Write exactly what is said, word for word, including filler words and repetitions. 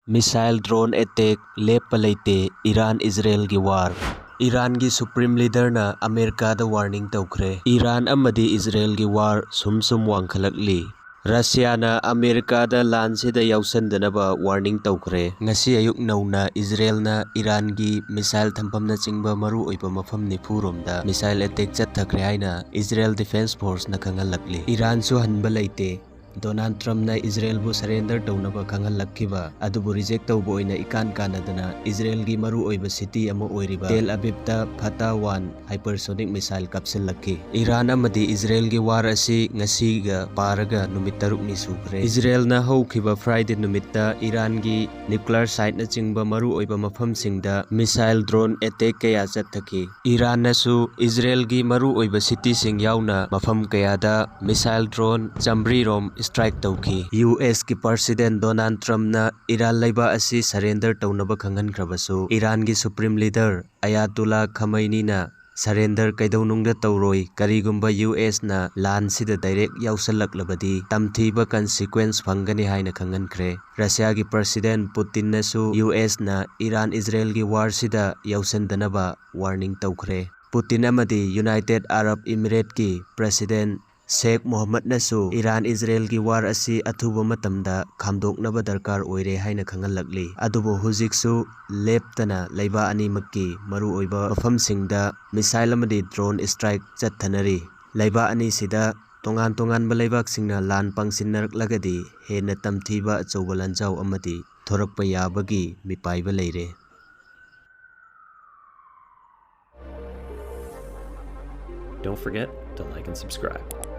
Missile drone attack ꯂꯦꯞꯄ ꯂꯩꯇꯦ꯫ Iran ꯏꯖꯔꯦꯜꯒꯤ war꯫ ꯏꯔꯥꯟꯒꯤ supreme leaderꯅ ꯑꯃꯦꯔꯤꯀꯥꯗ warning ꯇꯧꯈ꯭ꯔꯦ꯫ ꯏꯔꯥꯟ ꯑꯃꯗꯤ ꯏꯖꯔꯦꯜꯒꯤ war ꯁꯨꯝ ꯁꯨꯝ ꯋꯥꯡꯈꯠꯂꯛꯂꯤ꯫ ꯔꯁꯤꯌꯥꯅ ꯑꯃꯦꯔꯤꯀꯥꯗ ꯂꯥꯟꯁꯤꯗ ꯌꯥꯎꯁꯟꯗꯅꯕ warning ꯇꯧꯈ꯭ꯔꯦ꯫ ꯉꯁꯤ ꯑꯌꯨꯛ ꯅꯧꯅ ꯏꯖꯔꯦꯜꯅ ꯏꯔꯥꯟꯒꯤ missile ꯊꯝꯐꯝꯅꯆꯤꯡꯕ ꯃꯔꯨꯑꯣꯏꯕ ꯃꯐꯝ ꯅꯤꯐꯨ ꯔꯣꯝꯗ missile attack ꯆꯠꯊꯈ꯭ꯔꯦ ꯍꯥꯏꯅ ꯏꯖꯔꯦꯜ defence forceꯅ ꯈꯪꯍꯜꯂꯛꯂꯤ꯫ ꯏꯔꯥꯟꯁꯨ ꯍꯟꯕ ꯂꯩꯇꯦ꯫ ꯗꯣꯅꯥꯜꯗ ꯇ꯭ꯔꯝꯞꯅ ꯏꯖꯔꯦꯜꯕꯨ surrender ꯇꯧꯅꯕ ꯈꯪꯍꯜꯂꯛꯈꯤꯕ ꯑꯗꯨꯕꯨ reject ꯇꯧꯕ ꯑꯣꯏꯅ ꯏꯀꯥꯟ ꯀꯥꯟꯅꯗꯅ ꯏꯖꯔꯦꯜꯒꯤ ꯃꯔꯨꯑꯣꯏꯕ city ꯑꯃ ꯑꯣꯏꯔꯤꯕ ꯇꯦꯜ ꯑꯕꯤꯕꯇ ꯐꯇꯥ ꯋꯥꯟ hypersonic missile ꯀꯥꯞꯁꯤꯜꯂꯛꯈꯤ꯫ ꯏꯔꯥꯟ ꯑꯃꯗꯤ ꯏꯖꯔꯦꯜꯒꯤ war ꯑꯁꯤ ꯉꯁꯤꯒ ꯄꯥꯔꯒ ꯅꯨꯃꯤꯠ ꯇꯔꯨꯛꯅꯤ ꯁꯨꯈ꯭ꯔꯦ꯫ ꯏꯖꯔꯦꯜꯅ ꯍꯧꯈꯤꯕ Friday ꯅꯨꯃꯤꯠꯇ ꯏꯔꯥꯟꯒꯤ nuclear siteꯅꯆꯤꯡꯕ ꯃꯔꯨꯑꯣꯏꯕ ꯃꯐꯝꯁꯤꯡꯗ missile drone attack ꯀꯌꯥ ꯆꯠꯊꯈꯤ꯫ ꯏꯔꯥꯟꯅꯁꯨ ꯏꯖꯔꯦꯜꯒꯤ ꯃꯔꯨꯑꯣꯏꯕ cityꯁꯤꯡ ꯌꯥꯎꯅ ꯃꯐꯝ ꯀꯌꯥꯗ missile drone ꯆꯥꯝꯃꯔꯤ ꯔꯣꯝ strike ꯇꯧꯈꯤ꯫ USꯀꯤ President ꯗꯣꯅꯥꯜꯗ ꯇ꯭ꯔꯝꯞꯅ ꯏꯔꯥꯟ ꯂꯩꯕꯥꯛ ꯑꯁꯤ surrender ꯇꯧꯅꯕ ꯈꯪꯍꯟꯈ꯭ꯔꯕꯁꯨ, ꯏꯔꯥꯟꯒꯤ supreme leader ꯑꯌꯥꯇꯨꯜꯂꯥ ꯈꯃꯩꯅꯤꯅ surrender ꯀꯩꯗꯧꯅꯨꯡꯗ ꯇꯧꯔꯣꯏ, ꯀꯔꯤꯒꯨꯝꯕ USꯅ ꯂꯥꯟꯁꯤꯗ direct ꯌꯥꯎꯁꯜꯂꯛꯂꯕꯗꯤ ꯇꯝꯊꯤꯕ consequence ꯐꯪꯒꯅꯤ ꯍꯥꯏꯅ ꯈꯪꯍꯟꯈ꯭ꯔꯦ꯫ ꯔꯁꯤꯌꯥꯒꯤ President ꯄꯨꯇꯤꯟꯅꯁꯨ USꯅ ꯏꯔꯥꯟ ꯏꯖꯔꯦꯜꯒꯤ warꯁꯤꯗ ꯌꯥꯎꯁꯟꯗꯅꯕ warning ꯇꯧꯈ꯭ꯔꯦ꯫ ꯄꯨꯇꯤꯟ ꯑꯃꯗꯤ United Arab Emirateꯀꯤ President ꯁꯦꯈ ꯃꯣꯍꯝꯃꯗꯅꯁꯨ ꯏꯔꯥꯟ ꯏꯖꯔꯦꯜꯒꯤ war ꯑꯁꯤ ꯑꯊꯨꯕ ꯃꯇꯝꯗ ꯈꯥꯝꯗꯣꯛꯅꯕ ꯗꯔꯀꯥꯔ ꯑꯣꯏꯔꯦ ꯍꯥꯏꯅ ꯈꯪꯍꯜꯂꯛꯂꯤ꯫ ꯑꯗꯨꯕꯨ ꯍꯧꯖꯤꯛꯁꯨ ꯂꯦꯞꯇꯅ ꯂꯩꯕꯥꯛ ꯑꯅꯤꯃꯛꯀꯤ ꯃꯔꯨꯑꯣꯏꯕ ꯃꯐꯝꯁꯤꯡꯗ missile ꯑꯃꯗꯤ drone strike ꯆꯠꯊꯅꯔꯤ꯫ ꯂꯩꯕꯥꯛ ꯑꯅꯤꯁꯤꯗ ꯇꯣꯉꯥꯟ ꯇꯣꯉꯥꯟꯕ ꯂꯩꯕꯥꯛꯁꯤꯡꯅ ꯂꯥꯟ ꯄꯥꯡꯁꯤꯟꯅꯔꯛꯂꯒꯗꯤ ꯍꯦꯟꯅ ꯇꯝꯊꯤꯕ ꯑꯆꯧꯕ ꯂꯥꯟꯖꯥꯎ ꯑꯃꯗꯤ ꯊꯣꯔꯛꯄ ꯌꯥꯕꯒꯤ ꯃꯤꯄꯥꯏꯕ ꯂꯩꯔꯦ꯫ Don't forget to like and subscribe.